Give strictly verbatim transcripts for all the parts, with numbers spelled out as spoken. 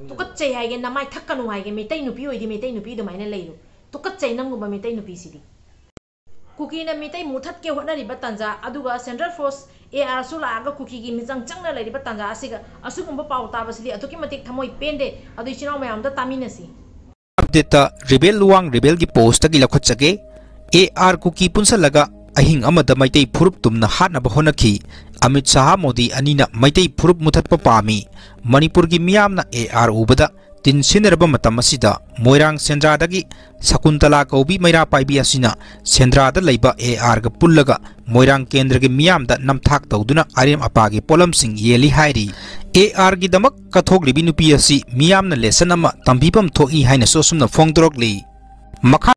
ꯇꯨꯀꯠꯆꯩ ꯍꯥꯏꯒꯦ, ꯅꯃꯥꯏ ꯊꯛꯀꯅꯨ ꯍꯥꯏꯒꯦ, ꯃꯩꯇꯩ ꯅꯨꯄꯤ ꯑꯣꯏꯗꯤ ꯃꯩꯇꯩ ꯅꯨꯄꯤ ꯑꯗꯨꯃꯥꯏꯅ ꯂꯩꯔꯨ꯫ ꯇꯨꯀꯠꯆꯩ ꯅꯪꯒꯨꯝꯕ ꯃꯩꯇꯩ ꯅꯨꯄꯤꯁꯤꯗꯤ꯫ ꯀꯨꯀꯤꯅ ꯃꯩꯇꯩ ꯃꯨꯊꯠꯀꯦ ꯍꯣꯠꯅꯔꯤꯕ ꯇꯥꯟꯖꯥ, ꯑꯗꯨꯒ Central Force, A R ꯁꯨ ꯂꯥꯛꯑꯒ ꯀꯨꯀꯤꯒꯤ ꯃꯤꯆꯪ ꯆꯪꯅ ꯂꯩꯔꯤꯕ ꯇꯥꯟꯖꯥ ꯑꯁꯤꯒ ꯑꯁꯤꯒꯨꯝꯕ ꯄꯥꯎ ꯇꯥꯕꯁꯤꯗꯤ ꯑꯗꯨꯛꯀꯤ ꯃꯇꯤꯛ ꯊꯃꯣꯏ ꯄꯦꯟꯗꯦ꯫ ꯑꯗꯨ ꯏꯆꯤꯟ ꯏꯅꯥꯎ ꯃꯌꯥꯝꯗ ꯇꯥꯃꯤꯟꯅꯁꯤ꯫ Update ꯇ ꯔꯤꯕꯦꯜ ꯂꯨꯋꯥꯡ ꯔꯤꯕꯦꯜꯒꯤ post ꯇꯒꯤ ꯂꯧꯈꯠꯆꯒꯦ꯫ A R ꯀꯨꯀꯤ ꯄꯨꯟꯁꯜꯂꯒ ꯑꯍꯤꯡ ꯑꯃꯗ ꯃꯩꯇꯩ ꯐꯨꯔꯨꯞ ꯇꯨꯝꯅ ꯍꯥꯠꯅꯕ ꯍꯣꯠꯅꯈꯤ꯫ ꯑꯃꯤꯠ ꯁꯥꯍ ꯃꯣꯗꯤ ꯑꯅꯤꯅ ꯃꯩꯇꯩ ꯐꯨꯔꯨꯞ ꯃꯨꯊꯠꯄ ꯄꯥꯝꯃꯤ꯫ ꯃꯅꯤꯄꯨꯔꯒꯤ ꯃꯤꯌꯥꯝꯅ A R ꯎꯕꯗ ꯇꯤꯟ ꯁꯤꯟꯅꯔꯕ ꯃꯇꯝ ꯑꯁꯤꯗ ꯃꯣꯏꯔꯥꯡ ꯁꯦꯟꯗ꯭ꯔꯥꯗꯒꯤ ꯁꯀꯨꯟꯇꯂꯥ ꯀꯧꯕꯤ ꯃꯩꯔꯥ ꯄꯥꯏꯕꯤ ꯑꯁꯤꯅ ꯁꯦꯟꯗ꯭ꯔꯥꯗ ꯂꯩꯕ A R ꯒ ꯄꯨꯜꯂꯒ ꯃꯣꯏꯔꯥꯡ ꯀꯦꯟꯗ꯭ꯔꯒꯤ ꯃꯤꯌꯥꯝꯗ ꯅꯝꯊꯥꯛ ꯇꯧꯗꯨꯅ ꯑꯔꯦꯝ ꯑꯄꯥꯒꯤ ꯄꯣꯠꯂꯝꯁꯤꯡ ꯌꯦꯜꯂꯤ ꯍꯥꯏꯔꯤ꯫ A R ꯒꯤꯗꯃꯛ ꯀꯠꯊꯣꯛꯂꯤꯕꯤ ꯅꯨꯄꯤ ꯑꯁꯤ ꯃꯤꯌꯥꯝꯅ lesson ꯑꯃ ꯇꯝꯕꯤꯐꯝ ꯊꯣꯛꯏ ꯍꯥꯏꯅꯁꯨ ꯑꯁꯨꯝꯅ ꯐꯣꯡꯗꯣꯔꯛꯂꯤ꯫ ꯃꯈꯥ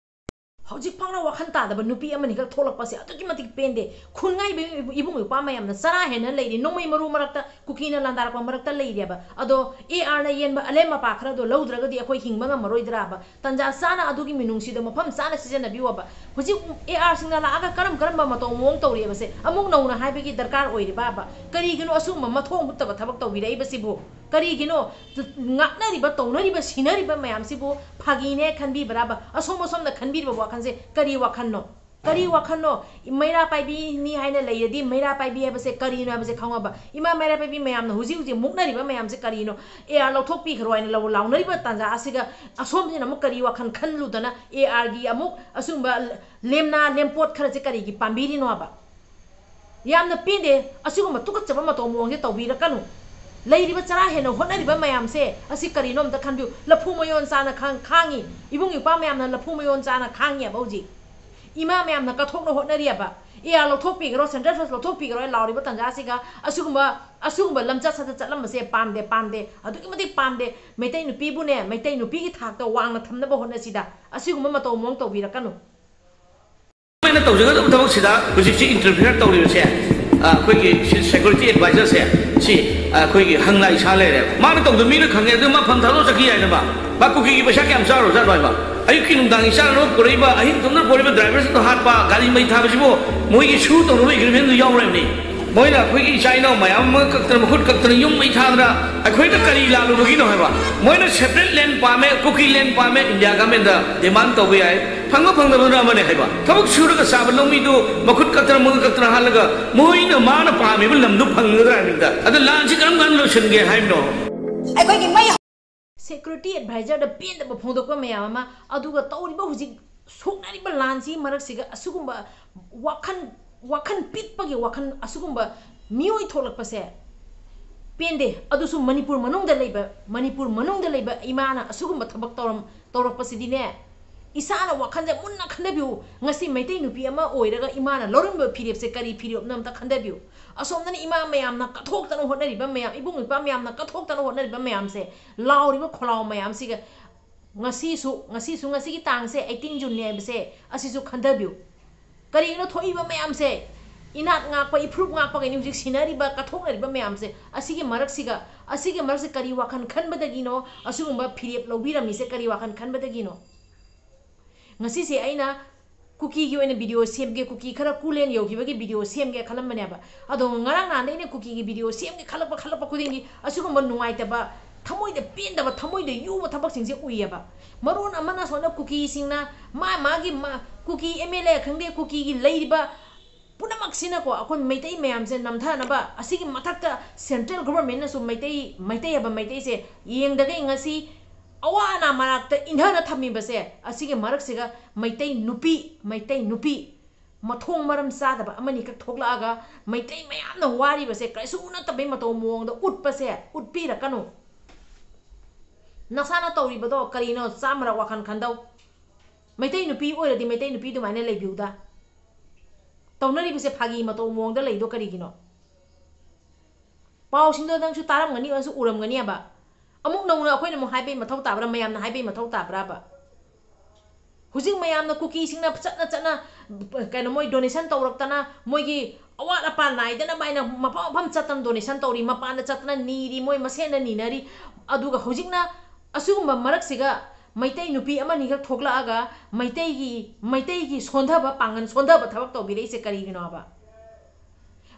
ꯍꯧꯖꯤꯛ ꯐꯥꯎꯅ ꯋꯥꯈꯜ ꯇꯥꯗꯕ ꯅꯨꯄꯤ ꯑꯃꯅꯤꯈꯛ ꯊꯣꯛꯂꯛꯄꯁꯦ ꯑꯗꯨꯛꯀꯤ ꯃꯇꯤꯛ ꯄꯦꯟꯗꯦ꯫ ꯈꯨꯟꯉꯥꯏꯕ ꯏꯕꯨꯡ ꯏꯄ꯭ꯋꯥ ꯃꯌꯥꯝꯅ ꯆꯔꯥ ꯍꯦꯟꯅ ꯂꯩꯔꯤ꯫ ꯅꯣꯡꯃꯩ ꯃꯔꯨ ꯃꯔꯛꯇ, ꯀꯨꯀꯤꯅ ꯂꯥꯟꯗꯥꯔꯛꯄ ꯃꯔꯛꯇ ꯂꯩꯔꯦꯕ꯫ ꯑꯗꯣ A R ꯅ ꯌꯦꯟꯕ ꯑꯂꯦꯝ ꯃꯄꯥ ꯈꯔꯗꯣ ꯂꯧꯗ꯭ꯔꯒꯗꯤ ꯑꯩꯈꯣꯏ ꯍꯤꯡꯕ ꯉꯝꯃꯔꯣꯏꯗ꯭ꯔꯥꯕ? ꯇꯟꯖꯥ ꯆꯥꯅ ꯑꯗꯨꯒꯤ ꯃꯤꯅꯨꯡꯁꯤꯗꯣ ꯃꯐꯝ ꯆꯥꯅ ꯁꯤꯖꯤꯟꯅꯕꯤꯌꯣꯕ꯫ ꯍꯧꯖꯤꯛ A R ꯁꯤꯡꯅ ꯂꯥꯛꯑꯒ ꯀꯔꯝ ꯀꯔꯝꯕ ꯃꯇꯧ ꯃꯑꯣꯡ ꯇꯧꯔꯤꯑꯕꯁꯦ ꯑꯃꯨꯛ ꯅꯧꯅ ꯍꯥꯏꯕꯒꯤ ꯗꯔꯀꯥꯔ ꯑꯣꯏꯔꯤꯕꯕ? ꯀꯔꯤꯒꯤꯅꯣ ꯑꯁꯤꯒꯨꯝꯕ ꯃꯊꯣꯡ ꯍꯨꯠꯇꯕ ꯊꯕꯛ ꯇꯧꯕꯤꯔꯛꯏꯕꯁꯤꯕꯨ? ꯀꯔꯤꯒꯤꯅꯣ ꯉꯥꯛꯅꯔꯤꯕ, ꯇꯧꯅꯔꯤꯕ, ꯁꯤꯅꯔꯤꯕ ꯃꯌꯥꯝꯁꯤꯕꯨ ꯐꯥꯒꯤꯅꯦ ꯈꯟꯕꯤꯕ꯭ꯔꯥꯕ? ꯑꯁꯣꯝ ꯑꯁꯣꯝꯗ ꯈꯟꯕꯤꯔꯤꯕ ꯋꯥꯈꯜꯁꯦ ꯀꯔꯤ ꯋꯥꯈꯜꯅꯣ? ꯀꯔꯤ ꯋꯥꯈꯜꯅꯣ? ꯃꯩꯔꯥ ꯄꯥꯏꯕꯤꯅꯤ ꯍꯥꯏꯅ ꯂꯩꯔꯗꯤ ꯃꯩꯔꯥ ꯄꯥꯏꯕꯤ ꯍꯥꯏꯕꯁꯦ ꯀꯔꯤꯅꯣ ꯍꯥꯏꯕꯁꯦ ꯈꯪꯉꯣꯕ꯫ ꯏꯃꯥ ꯃꯩꯔꯥ ꯄꯥꯏꯕꯤ ꯃꯌꯥꯝꯅ ꯍꯧꯖꯤꯛ ꯍꯧꯖꯤꯛ ꯃꯨꯛꯅꯔꯤꯕ ꯃꯌꯥꯝꯁꯦ ꯀꯔꯤꯅꯣ? A R ꯂꯧꯊꯣꯛꯄꯤꯈ꯭ꯔꯣ ꯍꯥꯏꯅ ꯂꯧ-, ꯂꯥꯎꯅꯔꯤꯕ ꯇꯥꯟꯖꯥ ꯑꯁꯤꯒ ꯑꯁꯣꯝꯁꯤꯅ ꯑꯃꯨꯛ ꯀꯔꯤ ꯋꯥꯈꯜ ꯈꯜꯂꯨꯗꯅ A R ꯒꯤ ꯑꯃꯨꯛ ꯑꯁꯤꯒꯨꯝꯕ ꯂꯦꯝꯅ ꯂꯦꯝꯄꯣꯠ ꯈꯔꯁꯦ ꯀꯔꯤꯒꯤ ꯄꯥꯝꯕꯤꯔꯤꯅꯣꯕ? ꯌꯥꯝꯅ ꯄꯦꯟꯗꯦ꯫ ꯑꯁꯤꯒꯨꯝꯕ ꯇꯨꯀꯠꯆꯕ ꯃꯇꯧ ꯃꯑꯣꯡꯁꯦ ꯇꯧꯕꯤꯔꯛꯀꯅꯨ꯫ ꯂꯩꯔꯤꯕ ꯆꯔꯥ ꯍꯦꯟꯅ ꯍꯣꯠꯅꯔꯤꯕ ꯃꯌꯥꯝꯁꯦ ꯑꯁꯤ ꯀꯔꯤꯅꯣ ꯑꯝꯇ ꯈꯟꯕꯤꯌꯨ꯫ ꯂꯐꯨ ꯃꯌꯣꯟ ꯆꯥꯅ ꯈꯥꯡ-, ꯈꯥꯡꯉꯤ꯫ ꯏꯕꯨꯡ ꯏꯄ꯭ꯋꯥ ꯃꯌꯥꯝꯅ ꯂꯐꯨ ꯃꯌꯣꯟ ꯆꯥꯅ ꯈꯥꯡꯉꯤꯑꯕ ꯍꯧꯖꯤꯛ꯫ ꯏꯃꯥ ꯃꯌꯥꯝꯅ ꯀꯠꯊꯣꯛꯅ ꯍꯣꯠꯅꯔꯤꯑꯕ꯫ A R ꯂꯧꯊꯣꯛꯄꯤꯈ꯭ꯔꯣ, Central Force ꯂꯧꯊꯣꯛꯄꯤꯈ꯭ꯔꯣ ꯍꯥꯏꯅ ꯂꯥꯎꯔꯤꯕ ꯇꯥꯟꯖꯥ ꯑꯁꯤꯒ ꯑꯁꯤꯒꯨꯝꯕ, ꯑꯁꯤꯒꯨꯝꯕ ꯂꯝꯆꯠ ꯁꯥꯖꯠ ꯆꯠꯂꯝꯕꯁꯦ ꯄꯥꯝꯗꯦ, ꯄꯥꯝꯗꯦ꯫ ꯑꯗꯨꯛꯀꯤ ꯃꯇꯤꯛ ꯄꯥꯝꯗꯦ꯫ ꯃꯩꯇꯩ ꯅꯨꯄꯤꯕꯨꯅꯦ, ꯃꯩꯇꯩ ꯅꯨꯄꯤꯒꯤ ꯊꯥꯛꯇ ꯋꯥꯡꯅ ꯊꯝꯅꯕ ꯍꯣꯠꯅꯁꯤꯗ꯫ ꯑꯁꯤꯒꯨꯝꯕ ꯃꯇꯧ ꯃꯑꯣꯡ ꯇꯧꯕꯤꯔꯛꯀꯅꯨ꯫ ꯑꯩꯅ ꯇꯧꯖꯒꯗꯕ ꯊꯕꯛꯁꯤꯗ ꯍꯧꯖꯤꯛꯁꯤ interfere ꯇꯧꯔꯤꯕꯁꯦ, ꯑ, ꯑꯩꯈꯣꯏꯒꯤ ꯁꯤ security adviser ꯁꯦ, ꯁꯤ, ꯑ, ꯑꯩꯈꯣꯏꯒꯤ ꯍꯪꯅ ꯏꯁꯥ ꯂꯩꯔꯦꯕ꯫ ꯃꯥꯅ ꯇꯧꯗꯕ ꯃꯤꯅ ꯈꯪꯉꯦ, ꯑꯗꯨ ꯃꯥ ꯐꯝ ꯊꯥꯗꯣꯛꯑ ꯆꯠꯈꯤ ꯌꯥꯏꯅ ꯃꯥ꯫ ꯃꯥ ꯀꯨꯀꯤꯒꯤ ꯄꯩꯁꯥ ꯀꯌꯥꯝ ꯆꯥꯔꯨꯔꯖꯥꯠꯅꯣ ꯍꯥꯏꯕ? ꯑꯌꯨꯛꯀꯤ ꯅꯨꯡꯗꯥꯡꯒꯤ ꯆꯥꯅꯅꯕ ꯄꯨꯔꯛꯏꯕ, ꯑꯍꯤꯡ ꯇꯨꯝꯗꯅ ꯄꯨꯔꯛꯏꯕ driver ꯁꯤꯡꯗꯣ ꯍꯥꯠꯄ, ꯒꯥꯔꯤ ꯃꯩ ꯊꯥꯕꯁꯤꯕꯨ ꯃꯣꯏꯒꯤ ꯁꯨ ꯇꯧꯅꯕ agreement ꯗꯨ ꯌꯥꯎꯔꯕꯅꯤ꯫ ꯃꯣꯏꯅ ꯑꯩꯈꯣꯏꯒꯤ ꯏꯆꯥ ꯏꯅꯥꯎ ꯃꯌꯥꯝ ꯑꯃ ꯀꯛꯇꯅ, ꯃꯈꯨꯠ ꯀꯛꯇꯅ, ꯌꯨꯝ ꯃꯩ ꯊꯥꯗꯅ, ꯑꯩꯈꯣꯏꯅ ꯀꯔꯤ ꯂꯥꯜꯂꯨꯕꯒꯤꯅꯣ ꯍꯥꯏꯕ? ꯃꯣꯏꯅ separate land ꯄꯥꯝꯃꯦ, ꯀꯨꯀꯤ land ꯄꯥꯝꯃꯦ, ꯏꯟꯗꯤꯌꯥ ꯒꯃꯦꯟꯗ demand ꯇꯧꯕ ꯌꯥꯏ꯫ ꯐꯪꯕ ꯐꯪꯗꯕꯅ ꯑꯃꯅꯦ ꯍꯥꯏꯕ꯫ ꯊꯕꯛ ꯁꯨꯔꯒ ꯆꯥꯕ ꯂꯧꯃꯤꯗꯨ ꯃꯈꯨꯠ ꯀꯛꯇꯅ, ꯃꯈꯨꯠ ꯀꯛꯇꯅ ꯍꯥꯠꯂꯒ, ꯃꯣꯏꯅ, ꯃꯥꯅ ꯄꯥꯝꯃꯤꯕ ꯂꯝꯗꯨ ꯐꯪꯒꯗ꯭ꯔꯥ ꯍꯥꯏꯕꯅꯤꯗ꯫ ꯑꯗ ꯂꯥꯟꯁꯤ ꯀꯔꯝ ꯀꯥꯟꯗ ꯂꯣꯏꯁꯤꯟꯒꯦ ꯍꯥꯏꯕꯅꯣ? ꯑꯩꯈꯣꯏꯒꯤ ꯃꯩ security advisorꯗ ꯄꯦꯟꯗꯕ ꯐꯣꯡꯗꯣꯛꯄ ꯃꯌꯥꯝ ꯑꯃ, ꯑꯗꯨꯒ ꯇꯧꯔꯤꯕ ꯍꯧꯖꯤꯛ ꯁꯣꯛꯅꯔꯤꯕ ꯂꯥꯟꯁꯤꯒꯤ ꯃꯔꯛꯁꯤꯒ ꯑꯁꯤꯒꯨꯝꯕ ꯋꯥꯈꯜ, ꯋꯥꯈꯜ ꯄꯤꯛꯄꯒꯤ ꯋꯥꯈꯜ, ꯑꯁꯤꯒꯨꯝꯕ ꯃꯤꯑꯣꯏ ꯊꯣꯛꯂꯛꯄꯁꯦ ꯄꯦꯟꯗꯦ꯫ ꯑꯗꯨꯁꯨ ꯃꯅꯤꯄꯨꯔ ꯃꯅꯨꯡꯗ ꯂꯩꯕ, ꯃꯅꯤꯄꯨꯔ ꯃꯅꯨꯡꯗ ꯂꯩꯕ ꯏꯃꯥꯅ ꯑꯁꯤꯒꯨꯝꯕ ꯊꯕꯛ ꯇꯧꯔꯝ-, ꯇꯧꯔꯛꯄꯁꯤꯗꯤꯅꯦ, ꯏꯁꯥꯅ ꯋꯥꯈꯜꯁꯦ ꯃꯨꯟꯅ ꯈꯟꯊꯕꯤꯌꯨ꯫ ꯉꯁꯤ ꯃꯩꯇꯩ ꯅꯨꯄꯤ ꯑꯃ ꯑꯣꯏꯔꯒ ꯏꯃꯥꯅ ꯂꯧꯔꯝꯕ ꯐꯤꯔꯦꯞꯁꯦ ꯀꯔꯤ ꯐꯤꯔꯦꯞꯅꯣ ꯑꯝꯇ ꯈꯟꯊꯕꯤꯌꯨ꯫ ꯑꯁꯣꯝꯗꯅ ꯏꯃꯥ ꯃꯌꯥꯝꯅ ꯀꯠꯊꯣꯛꯇꯅ ꯍꯣꯠꯅꯔꯤꯕ ꯃꯌꯥꯝ, ꯏꯕꯨꯡ ꯏꯄ꯭ꯋꯥ ꯃꯌꯥꯝꯅ ꯀꯠꯊꯣꯛꯇꯅ ꯍꯣꯠꯅꯔꯤꯕ ꯃꯌꯥꯝꯁꯦ, ꯂꯥꯎꯔꯤꯕ ꯈꯣꯜꯂꯥꯎ ꯃꯌꯥꯝꯁꯤꯒ ꯉꯁꯤꯁꯨ, ꯉꯁꯤꯁꯨ, ꯉꯁꯤꯒꯤ ꯇꯥꯡꯁꯦ eighteen Juneꯅꯦ ꯍꯥꯏꯕꯁꯦ, ꯑꯁꯤꯁꯨ ꯈꯟꯊꯕꯤꯌꯨ꯫ ꯀꯔꯤꯒꯤꯅꯣ ꯊꯣꯛꯏꯕ ꯃꯌꯥꯝꯁꯦ? ꯏꯅꯥꯠ ꯉꯥꯛꯄ, ꯏꯐꯨꯔꯨꯞ ꯉꯥꯛꯄꯈꯩꯅ ꯍꯧꯖꯤꯛ ꯁꯤꯅꯔꯤꯕ, ꯀꯠꯊꯣꯛꯅꯔꯤꯕ ꯃꯌꯥꯝꯁꯦ, ꯑꯁꯤꯒꯤ ꯃꯔꯛꯁꯤꯒ, ꯑꯁꯤꯒꯤ ꯃꯔꯛꯁꯦ ꯀꯔꯤ ꯋꯥꯈꯜ ꯈꯟꯕꯗꯒꯤꯅꯣ? ꯑꯁꯤꯒꯨꯝꯕ ꯐꯤꯔꯦꯞ ꯂꯧꯕꯤꯔꯝꯃꯤꯁꯦ ꯀꯔꯤ ꯋꯥꯈꯜ ꯈꯟꯕꯗꯒꯤꯅꯣ? ꯉꯁꯤꯁꯦ ꯑꯩꯅ ꯀꯨꯀꯤꯒꯤ ꯑꯣꯏꯅ video ꯁꯦꯝꯒꯦ, ꯀꯨꯀꯤ ꯈꯔ ꯀꯨꯂꯦꯟ ꯌꯧꯈꯤꯕꯒꯤ video ꯁꯦꯝꯒꯦ ꯈꯜꯂꯝꯕꯅꯦꯕ꯫ ꯑꯗꯣ ꯉꯔꯥꯡ ꯅꯍꯥꯟꯗꯩ ꯑꯩꯅ ꯀꯨꯀꯤꯒꯤ video ꯁꯦꯝꯒꯦ ꯈꯜꯂꯛꯄ, ꯈꯜꯂꯛꯄ ꯈꯨꯗꯤꯡꯒꯤ ꯑꯁꯤꯒꯨꯝꯕ ꯅꯨꯡꯉꯥꯏꯇꯕ, ꯊꯃꯣꯏꯗ ꯄꯦꯟꯗꯕ, ꯊꯃꯣꯏꯗ ꯌꯨꯕ ꯊꯕꯛꯁꯤꯡꯁꯦ ꯎꯏꯌꯦꯕ꯫ ꯃꯔꯣꯟ ꯑꯃꯅ ꯁꯣꯝꯗ ꯀꯨꯀꯤꯁꯤꯡꯅ ꯃꯥ ꯃꯥꯒꯤ ꯃꯥ-, ꯀꯨꯀꯤ MLA ꯈꯪꯗꯦ, ꯀꯨꯀꯤꯒꯤ ꯂꯩꯔꯤꯕ ꯄꯨꯝꯅꯃꯛꯁꯤꯅꯀꯣ, ꯑꯩꯈꯣꯏ ꯃꯩꯇꯩ ꯃꯌꯥꯝꯁꯦ ꯅꯝꯊꯅꯕ, ꯑꯁꯤꯒꯤ ꯃꯊꯛꯇ central governmentꯅꯁꯨ ꯃꯩꯇꯩ, ꯃꯩꯇꯩ ꯍꯥꯏꯕ ꯃꯩꯇꯩꯁꯦ ꯌꯦꯡꯗꯒꯩ ꯉꯁꯤ ꯑꯋꯥ ꯑꯅꯥ ꯃꯔꯛꯇ ꯏꯟꯊꯅ ꯊꯝꯃꯤꯕꯁꯦ, ꯑꯁꯤꯒꯤ ꯃꯔꯛꯁꯤꯒ ꯃꯩꯇꯩ ꯅꯨꯄꯤ, ꯃꯩꯇꯩ ꯅꯨꯄꯤ ꯃꯊꯣꯡ ꯃꯔꯝ ꯆꯥꯗꯕ ꯑꯃꯅꯤꯈꯛ ꯊꯣꯛꯂꯛꯑꯒ ꯃꯩꯇꯩ ꯃꯌꯥꯝꯅ ꯋꯥꯔꯤꯕꯁꯦ ꯀꯔꯤꯁꯨ ꯅꯠꯇꯕꯩ ꯃꯇꯧ ꯃꯑꯣꯡꯗ ꯎꯠꯄꯁꯦ ꯎꯠꯄꯤꯔꯛꯀꯅꯨ꯫ ꯅꯁꯥꯅ ꯇꯧꯔꯤꯕꯗꯣ ꯀꯔꯤꯅꯣ? ꯆꯥꯝꯃꯔꯛ ꯋꯥꯈꯜ ꯈꯟꯗꯧ꯫ ꯃꯩꯇꯩ ꯅꯨꯄꯤ ꯑꯣꯏꯔꯗꯤ ꯃꯩꯇꯩ ꯅꯨꯄꯤ ꯑꯗꯨꯃꯥꯏꯅ ꯂꯩꯕꯤꯌꯨꯗ꯫ ꯇꯧꯅꯔꯤꯕꯁꯦ ꯐꯥꯒꯤ ꯃꯇꯧ ꯃꯑꯣꯡꯗ ꯂꯩꯗꯣ ꯀꯔꯤꯒꯤꯅꯣ? ꯄꯥꯎꯁꯤꯡꯗꯣ ꯅꯪꯁꯨ ꯇꯥꯔꯝꯒꯅꯤ, ꯅꯪꯁꯨ ꯎꯔꯝꯒꯅꯤꯕ꯫ ꯑꯃꯨꯛ ꯅꯧꯅ ꯑꯩꯈꯣꯏꯅ ꯑꯃꯨꯛ ꯍꯥꯏꯕꯩ ꯃꯊꯧ ꯇꯥꯕ꯭ꯔꯥ, ꯃꯌꯥꯝꯅ ꯍꯥꯏꯕꯩ ꯃꯊꯧ ꯇꯥꯕ꯭ꯔꯥꯕ? ꯍꯧꯖꯤꯛ ꯃꯌꯥꯝꯅ ꯀꯨꯀꯤꯁꯤꯡꯅ ꯆꯠꯅ ꯆꯠꯅ, ꯀꯩꯅꯣ, ꯃꯣꯏ donation ꯇꯧꯔꯛꯇꯅ, ꯃꯣꯏꯒꯤ ꯑꯋꯥꯠ ꯑꯄꯥ ꯅꯥꯏꯗꯅꯕ ꯍꯥꯏꯅ ꯃꯐꯝ ꯃꯐꯝ ꯆꯠꯇꯅ donation ꯇꯧꯔꯤ, ꯃꯄꯥꯟꯗ ꯆꯠꯇꯅ ꯅꯤꯔꯤ, ꯃꯣꯏ ꯃꯁꯦꯟꯗ ꯅꯤꯅꯔꯤ꯫ ꯑꯗꯨꯒ ꯍꯧꯖꯤꯛꯅ ꯑꯁꯤꯒꯨꯝꯕ ꯃꯔꯛꯁꯤꯒ ꯃꯩꯇꯩ ꯅꯨꯄꯤ ꯑꯃꯅꯤꯈꯛ ꯊꯣꯛꯂꯛꯑꯒ ꯃꯩꯇꯩꯒꯤ, ꯃꯩꯇꯩꯒꯤ ꯁꯣꯟꯊꯕ, ꯄꯥꯡꯒꯜ ꯁꯣꯟꯊꯕ ꯊꯕꯛ ꯇꯧꯕꯤꯔꯛꯏꯁꯦ ꯀꯔꯤꯒꯤꯅꯣꯕ?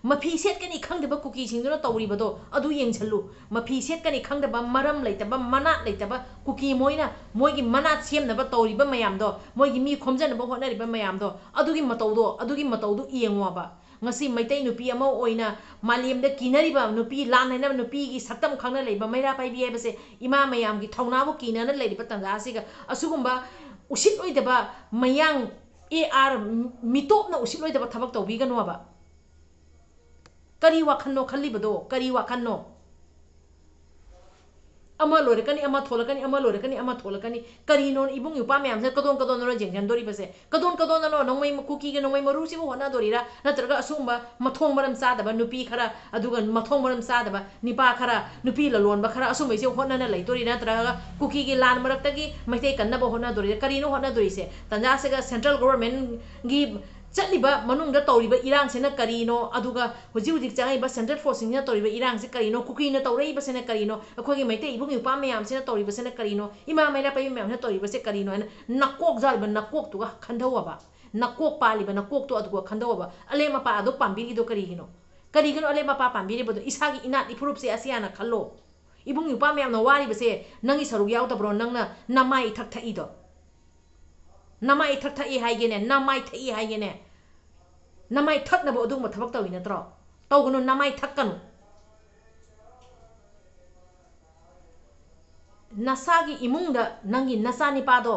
ꯃꯐꯤ ꯁꯦꯠꯀꯅꯤ ꯈꯪꯗꯕ ꯀꯨꯀꯤꯁꯤꯡꯗꯨꯅ ꯇꯧꯔꯤꯕꯗꯣ ꯑꯗꯨ ꯌꯦꯡꯁꯜꯂꯨ꯫ ꯃꯐꯤ ꯁꯦꯠꯀꯅꯤ ꯈꯪꯗꯕ, ꯃꯔꯝ ꯂꯩꯇꯕ, ꯃꯅꯥꯠ ꯂꯩꯇꯕ ꯀꯨꯀꯤ ꯃꯣꯏꯅ ꯃꯣꯏꯒꯤ ꯃꯅꯥꯠ ꯁꯦꯝꯅꯕ ꯇꯧꯔꯤꯕ ꯃꯌꯥꯝꯗꯣ, ꯃꯣꯏꯒꯤ ꯃꯤ ꯈꯣꯝꯖꯅꯕ ꯍꯣꯠꯅꯔꯤꯕ ꯃꯌꯥꯝꯗꯣ, ꯑꯗꯨꯒꯤ ꯃꯇꯧꯗꯣ, ꯑꯗꯨꯒꯤ ꯃꯇꯧꯗꯨ ꯌꯦꯡꯉꯣꯕ꯫ ꯉꯁꯤ ꯃꯩꯇꯩ ꯅꯨꯄꯤ ꯑꯃ ꯑꯣꯏꯅ ꯃꯥꯂꯦꯝꯗ ꯀꯤꯅꯔꯤꯕ ꯅꯨꯄꯤ, ꯂꯥꯟ ꯍꯥꯏꯅꯕ ꯅꯨꯄꯤꯒꯤ ꯁꯛꯇꯝ ꯈꯪꯅ ꯂꯩꯕ ꯃꯩꯔꯥ ꯄꯥꯏꯕꯤ ꯍꯥꯏꯕꯁꯦ ꯏꯃꯥ ꯃꯌꯥꯝꯒꯤ ꯊꯧꯅꯥꯕꯨ ꯀꯤꯅꯅ ꯂꯩꯔꯤꯕ ꯇꯥꯟꯖꯥ ꯑꯁꯤꯒ ꯑꯁꯤꯒꯨꯝꯕ ꯎꯁꯤꯠꯂꯣꯏꯗꯕ ꯃꯌꯥꯡ ꯑꯦ ꯑꯥꯔ ꯃꯤꯇꯣꯞꯅ ꯎꯁꯤꯠꯂꯣꯏꯗꯕ ꯊꯕꯛ ꯇꯧꯕꯤꯒꯅꯣꯕ꯫ ꯀꯔꯤ ꯋꯥꯈꯜꯅꯣ ꯈꯜꯂꯤꯕꯗꯣ? ꯀꯔꯤ ꯋꯥꯈꯜꯅꯣ? ꯑꯃ ꯂꯣꯏꯔꯛꯀꯅꯤ, ꯑꯃ ꯊꯣꯛꯂꯛꯀꯅꯤ, ꯑꯃ ꯂꯣꯏꯔꯛꯀꯅꯤ, ꯑꯃ ꯊꯣꯛꯂꯛꯀꯅꯤ꯫ ꯀꯔꯤꯅꯣ ꯏꯕꯨꯡ ꯏꯄ꯭ꯋꯥ ꯃꯌꯥꯝꯁꯤꯅ ꯀꯗꯣꯟ ꯀꯗꯣꯟꯗꯅꯣ ꯌꯦꯡꯁꯤꯟꯗꯣꯔꯤꯕꯁꯦ? ꯀꯗꯣꯟ ꯀꯗꯣꯟꯗꯅꯣ ꯅꯣꯡꯃꯩ ꯀꯨꯀꯤꯒꯤ ꯅꯣꯡꯃꯩ ꯃꯔꯨꯁꯤꯕꯨ ꯍꯣꯠꯅꯗꯣꯔꯤꯔꯥ? ꯅꯠꯇ꯭ꯔꯒ ꯑꯁꯨꯒꯨꯝꯕ ꯃꯊꯣꯡ ꯃꯔꯝ ꯆꯥꯗꯕ ꯅꯨꯄꯤ ꯈꯔ, ꯑꯗꯨꯒ ꯃꯊꯣꯡ ꯃꯔꯝ ꯆꯥꯗꯕ ꯅꯤꯄꯥ ꯈꯔ, ꯅꯨꯄꯤ ꯂꯂꯣꯟꯕ ꯈꯔ, ꯑꯁꯨꯝꯕꯩꯁꯦ ꯍꯣꯠꯅꯅ ꯂꯩꯗꯣꯔꯤꯔꯥ? ꯅꯠꯇ꯭ꯔꯒ ꯀꯨꯀꯤꯒꯤ ꯂꯥꯟ ꯃꯔꯛꯇꯒꯤ ꯃꯩꯇꯩ ꯀꯟꯅꯕ ꯍꯣꯠꯅꯗꯣꯔꯤꯔꯥ? ꯀꯔꯤꯅꯣ ꯍꯣꯠꯅꯗꯣꯔꯤꯁꯦ? ꯇꯟꯖꯥꯁꯤꯒ central governmentꯒꯤ ꯆꯠꯂꯤꯕ ꯃꯅꯨꯡꯗ ꯇꯧꯔꯤꯕ ꯏꯔꯥꯡꯁꯤꯅ ꯀꯔꯤꯅꯣ? ꯑꯗꯨꯒ ꯍꯧꯖꯤꯛ ꯍꯧꯖꯤꯛ ꯆꯪꯉꯛꯏꯕ central forceꯁꯤꯡꯁꯤꯅ ꯇꯧꯔꯤꯕ ꯏꯔꯥꯡꯁꯤ ꯀꯔꯤꯅꯣ? ꯀꯨꯀꯤꯅ ꯇꯧꯔꯛꯏꯕꯁꯤꯅ ꯀꯔꯤꯅꯣ? ꯑꯩꯈꯣꯏꯒꯤ ꯃꯩꯇꯩ ꯏꯕꯨꯡ ꯏꯄ꯭ꯋꯥ ꯃꯌꯥꯝꯁꯤꯅ ꯇꯧꯔꯤꯕꯁꯤꯅ ꯀꯔꯤꯅꯣ? ꯏꯃꯥ ꯃꯩꯔꯥ ꯄꯥꯏꯕꯤ ꯃꯌꯥꯝꯁꯤꯅ ꯇꯧꯔꯤꯕꯁꯦ ꯀꯔꯤꯅꯣ ꯍꯥꯏꯅ ꯅꯀꯣꯛ ꯌꯥꯎꯔꯤꯕ ꯅꯀꯣꯛꯇꯨꯒ ꯈꯟꯊꯧꯑꯕ꯫ ꯅꯀꯣꯛ ꯄꯥꯜꯂꯤꯕ ꯅꯀꯣꯛꯇꯣ ꯑꯗꯨꯒ ꯈꯟꯊꯧꯑꯕ꯫ ꯑꯂꯦꯝ ꯑꯄꯥ ꯑꯗꯨ ꯄꯥꯝꯕꯤꯔꯤꯗꯣ ꯀꯔꯤꯒꯤꯅꯣ? ꯀꯔꯤꯒꯤꯅꯣ ꯑꯂꯦꯝ ꯑꯄꯥ ꯄꯥꯝꯕꯤꯔꯤꯕꯗꯣ? ꯏꯁꯥꯒꯤ ꯏꯅꯥꯠ ꯏꯐꯨꯔꯨꯞꯁꯦ ꯑꯁꯤ ꯍꯥꯟꯅ ꯈꯜꯂꯣ꯫ ꯏꯕꯨꯡ ꯏꯄ꯭ꯋꯥ ꯃꯌꯥꯝꯅ ꯋꯥꯔꯤꯕꯁꯦ ꯅꯪꯒꯤ ꯁꯔꯨꯛ ꯌꯥꯎꯗꯕ꯭ꯔꯣ? ꯅꯪꯅ ꯅꯃꯥꯏ ꯏꯊꯛ ꯊꯛꯏꯗꯣ꯫ ꯅꯃꯥꯏ ꯏꯊꯛ ꯊꯛꯏ ꯍꯥꯏꯒꯦꯅꯦ, ꯅꯃꯥꯏ ꯊꯛꯏ ꯍꯥꯏꯒꯦꯅꯦ꯫ ꯅꯃꯥꯏ ꯊꯛꯅꯕ ꯑꯗꯨꯒꯨꯝꯕ ꯊꯕꯛ ꯇꯧꯏ ꯅꯠꯇ꯭ꯔꯣ? ꯇꯧꯒꯅꯨ, ꯅꯃꯥꯏ ꯊꯛꯀꯅꯨ꯫ ꯅꯁꯥꯒꯤ ꯏꯃꯨꯡꯗ ꯅꯪꯒꯤ ꯅꯆꯥꯅꯤꯄꯥꯗꯣ,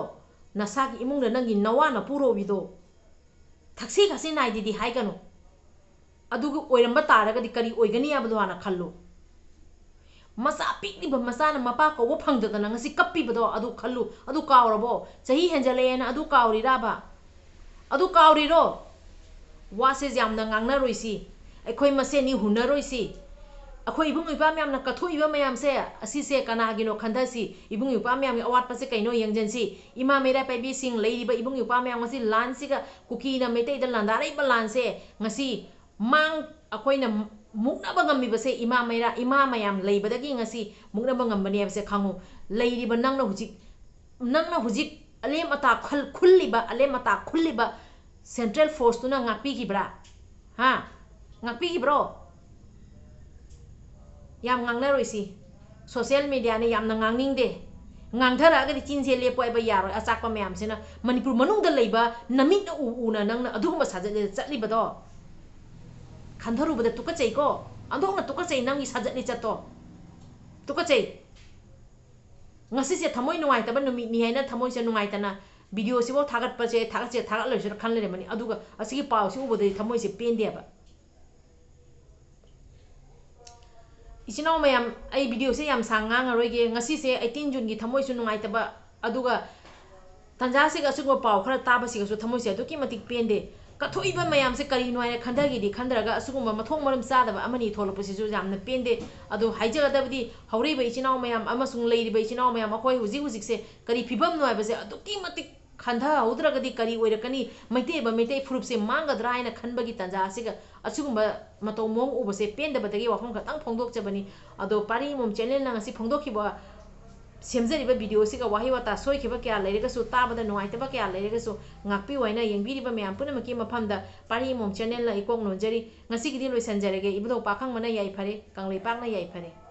ꯅꯁꯥꯒꯤ ꯏꯃꯨꯡꯗ ꯅꯪꯒꯤ ꯅꯋꯥ ꯅꯄꯨꯔꯣꯏꯕꯤꯗꯣ ꯊꯛꯁꯤ ꯈꯥꯁꯤ ꯅꯥꯏꯗꯦꯗꯤ ꯍꯥꯏꯒꯅꯨ꯫ ꯑꯗꯨꯒꯤ ꯑꯣꯏꯔꯝꯕ ꯇꯥꯔꯒꯗꯤ ꯀꯔꯤ ꯑꯣꯏꯒꯅꯤ ꯍꯥꯏꯕꯗꯣ ꯍꯥꯟꯅ ꯈꯜꯂꯨ꯫ ꯃꯆꯥ ꯄꯤꯛꯂꯤꯕ ꯃꯆꯥꯅ ꯃꯄꯥ ꯀꯧꯕ ꯐꯪꯗꯗꯅ ꯉꯁꯤ ꯀꯞꯄꯤꯕꯗꯣ ꯑꯗꯨ ꯈꯜꯂꯨ꯫ ꯑꯗꯨ ꯀꯥꯎꯔꯕꯣ? ꯆꯍꯤ ꯍꯦꯟꯖꯜꯂꯛꯑꯦꯅ ꯑꯗꯨ ꯀꯥꯎꯔꯤꯔꯕ? ꯑꯗꯨ ꯀꯥꯎꯔꯤꯔꯣ? ꯋꯥꯁꯦ ꯌꯥꯝꯅ ꯉꯥꯡꯅꯔꯣꯏꯁꯤ꯫ ꯑꯩꯈꯣꯏ ꯃꯁꯦꯟꯅꯤ ꯍꯨꯟꯅꯔꯣꯏꯁꯤ꯫ ꯑꯩꯈꯣꯏ ꯏꯕꯨꯡ ꯏꯄ꯭ꯋꯥ ꯃꯌꯥꯝꯅ ꯀꯠꯊꯣꯛꯏꯕ ꯃꯌꯥꯝꯁꯦ, ꯑꯁꯤꯁꯦ ꯀꯅꯥꯒꯤꯅꯣ ꯈꯟꯊꯁꯤ꯫ ꯏꯕꯨꯡ ꯏꯄ꯭ꯋꯥ ꯃꯌꯥꯝꯒꯤ ꯑꯋꯥꯠꯄꯁꯦ ꯀꯩꯅꯣ ꯌꯦꯡꯖꯟꯁꯤ꯫ ꯏꯃꯥ ꯃꯩꯔꯥ ꯄꯥꯏꯕꯤꯁꯤꯡ, ꯂꯩꯔꯤꯕ ꯏꯕꯨꯡ ꯏꯄ꯭ꯋꯥ ꯃꯌꯥꯝ, ꯉꯁꯤ ꯂꯥꯟꯁꯤꯒ, ꯀꯨꯀꯤꯅ ꯃꯩꯇꯩꯗ ꯂꯥꯟꯗꯥꯔꯛꯏꯕ ꯂꯥꯟꯁꯦ ꯉꯁꯤ ꯃꯥꯡ ꯑꯩꯈꯣꯏꯅ ꯃꯨꯛꯅꯕ ꯉꯝꯃꯤꯕꯁꯦ ꯏꯃꯥ ꯃꯩꯔꯥ, ꯏꯃꯥ ꯃꯌꯥꯝ ꯂꯩꯕꯗꯒꯤ ꯉꯁꯤ ꯃꯨꯛꯅꯕ ꯉꯝꯕꯅꯦ ꯍꯥꯏꯕꯁꯦ ꯈꯪꯉꯨ꯫ ꯂꯩꯔꯤꯕ ꯅꯪꯅ ꯍꯧꯖꯤꯛ, ꯅꯪꯅ ꯍꯧꯖꯤꯛ ꯑꯂꯦꯝ ꯑꯇꯥ ꯈꯜ-, ꯈꯨꯜꯂꯤꯕ, ꯑꯂꯦꯝ ꯑꯇꯥ ꯈꯨꯜꯂꯤꯕ central forceꯇꯨꯅ ꯉꯥꯛꯄꯤꯈꯤꯕ꯭ꯔꯥ? ꯍꯥ? ꯉꯥꯛꯄꯤꯈꯤꯕ꯭ꯔꯣ? ꯌꯥꯝ ꯉꯥꯡꯅꯔꯣꯏꯁꯤ꯫ Social mediaꯅ ꯌꯥꯝꯅ ꯉꯥꯡꯅꯤꯡꯗꯦ꯫ ꯉꯥꯡꯊꯔꯛꯑꯒꯗꯤ ꯆꯤꯟꯁꯦ ꯂꯦꯞꯄꯣ ꯍꯥꯏꯕ ꯌꯥꯔꯣꯏ꯫ ꯑꯆꯥꯛꯄ ꯃꯌꯥꯝꯁꯤꯅ ꯃꯅꯤꯄꯨꯔ ꯃꯅꯨꯡꯗ ꯂꯩꯕ ꯅꯃꯤꯠꯅ ꯎ ꯎꯅ ꯅꯪꯅ ꯑꯗꯨꯒꯨꯝꯕ ꯁꯥꯖꯠꯁꯤꯗ ꯆꯠꯂꯤꯕꯗꯣ ꯈꯟꯊꯔꯨꯕꯗ ꯇꯨꯀꯠꯆꯩꯀꯣ꯫ ꯑꯣꯟꯊꯣꯛꯅ ꯇꯨꯀꯠꯆꯩ ꯅꯪꯒꯤ ꯁꯥꯖꯠ ꯂꯤꯆꯠꯇꯣ꯫ ꯇꯨꯀꯠꯆꯩ꯫ ꯉꯁꯤꯁꯦ ꯊꯃꯣꯏ ꯅꯨꯡꯉꯥꯏꯇꯕ ꯅꯨꯃꯤꯠꯅꯤ ꯍꯥꯏꯅ ꯊꯃꯣꯏꯁꯦ ꯅꯨꯡꯉꯥꯏꯇꯅ videoꯁꯤꯐꯥꯎ ꯊꯥꯒꯠꯄꯁꯦ, ꯊꯥꯒꯠꯁꯦ ꯊꯥꯒꯠꯂꯣꯏꯁꯤꯔ ꯈꯟ ꯂꯩꯔꯝꯕꯅꯤ꯫ ꯑꯗꯨꯒ ꯑꯁꯤꯒꯤ ꯄꯥꯎꯁꯤ ꯎꯕꯗꯗꯤ ꯊꯃꯣꯏꯁꯦ ꯄꯦꯟꯗꯦꯕ꯫ ꯏꯆꯤꯟ ꯏꯅꯥꯎ ꯃꯌꯥꯝ, ꯑꯩ videoꯁꯦ ꯌꯥꯝ ꯁꯥꯡ ꯉꯥꯡꯉꯔꯣꯏꯒꯦ꯫ ꯉꯁꯤꯁꯦ eighteen Juneꯒꯤ ꯊꯃꯣꯏꯁꯨ ꯅꯨꯡꯉꯥꯏꯇꯕ, ꯑꯗꯨꯒ ꯇꯥꯟꯖꯥꯁꯤꯒ ꯑꯁꯤꯒꯨꯝꯕ ꯄꯥꯎ ꯈꯔ ꯇꯥꯕꯁꯤꯒꯁꯨ ꯊꯃꯣꯏꯁꯦ ꯑꯗꯨꯛꯀꯤ ꯃꯇꯤꯛ ꯄꯦꯟꯗꯦ꯫ ꯀꯠꯊꯣꯛꯏꯕ ꯃꯌꯥꯝꯁꯦ ꯀꯔꯤꯅꯣ ꯍꯥꯏꯅ ꯈꯟꯊꯒꯦꯗꯤ ꯈꯟꯊꯔꯒ ꯑꯁꯤꯒꯨꯝꯕ ꯃꯊꯣꯡ ꯃꯔꯝ ꯆꯥꯗꯕ ꯑꯃꯅꯤ ꯊꯣꯛꯂꯛꯄꯁꯤꯁꯨ ꯌꯥꯝꯅ ꯄꯦꯟꯗꯦ꯫ ꯑꯗꯣ ꯍꯥꯏꯖꯒꯗꯕꯗꯤ ꯍꯧꯔꯛꯏꯕ ꯏꯆꯤꯟ ꯏꯅꯥꯎ ꯃꯌꯥꯝ ꯑꯃꯁꯨꯡ ꯂꯩꯔꯤꯕ ꯏꯆꯤꯟ ꯏꯅꯥꯎ ꯃꯌꯥꯝ, ꯑꯩꯈꯣꯏ ꯍꯧꯖꯤꯛ ꯍꯧꯖꯤꯛꯁꯦ ꯀꯔꯤ ꯐꯤꯕꯝꯅꯣ ꯍꯥꯏꯕꯁꯦ ꯑꯗꯨꯛꯀꯤ ꯃꯇꯤꯛ ꯈꯟꯊꯍꯧꯗ꯭ꯔꯒꯗꯤ ꯀꯔꯤ ꯑꯣꯏꯔꯛꯀꯅꯤ? ꯃꯩꯇꯩ ꯑꯣꯏꯕ ꯃꯩꯇꯩ ꯐꯨꯔꯨꯞꯁꯦ ꯃꯥꯡꯒꯗ꯭ꯔꯥ ꯍꯥꯏꯅ ꯈꯟꯕꯒꯤ ꯇꯥꯟꯖꯥ ꯑꯁꯤꯒ ꯑꯁꯤꯒꯨꯝꯕ ꯃꯇꯧ ꯃꯑꯣꯡ ꯎꯕꯁꯦ ꯄꯦꯟꯗꯕꯗꯒꯤ ꯋꯥꯐꯝ ꯈꯛꯇꯪ ꯐꯣꯡꯗꯣꯛꯆꯕꯅꯤ꯫ ꯑꯗꯣ ꯄꯥꯔꯤ ꯑꯃꯃꯝ channelꯅ ꯉꯁꯤ ꯐꯣꯡꯗꯣꯛꯈꯤꯕ, ꯁꯦꯝꯖꯔꯤꯕ videoꯁꯤꯒ ꯋꯥꯍꯩ ꯋꯥꯇꯥ ꯁꯣꯏꯈꯤꯕ ꯀꯌꯥ ꯂꯩꯔꯒꯁꯨ, ꯇꯥꯕꯗ ꯅꯨꯡꯉꯥꯏꯇꯕ ꯀꯌꯥ ꯂꯩꯔꯒꯁꯨ ꯉꯥꯛꯄꯤꯌꯨ ꯍꯥꯏꯅ ꯌꯦꯡꯕꯤꯔꯤꯕ ꯃꯌꯥꯝ ꯄꯨꯝꯅꯃꯛꯀꯤ ꯃꯐꯝꯗ ꯄꯥꯔꯤ ꯑꯃꯃꯝ channelꯅ ꯏꯀꯣꯛ ꯅꯣꯟꯖꯔꯤ꯫ ꯉꯁꯤꯒꯤꯗꯤ ꯂꯣꯏꯁꯤꯟꯖꯔꯒꯦ꯫ ꯏꯕꯨꯙꯧ ꯄꯥꯈꯪꯕꯅ ꯌꯥꯏꯐꯔꯦ, ꯀꯪꯂꯩꯄꯥꯛꯅ ꯌꯥꯏꯐꯔꯦ꯫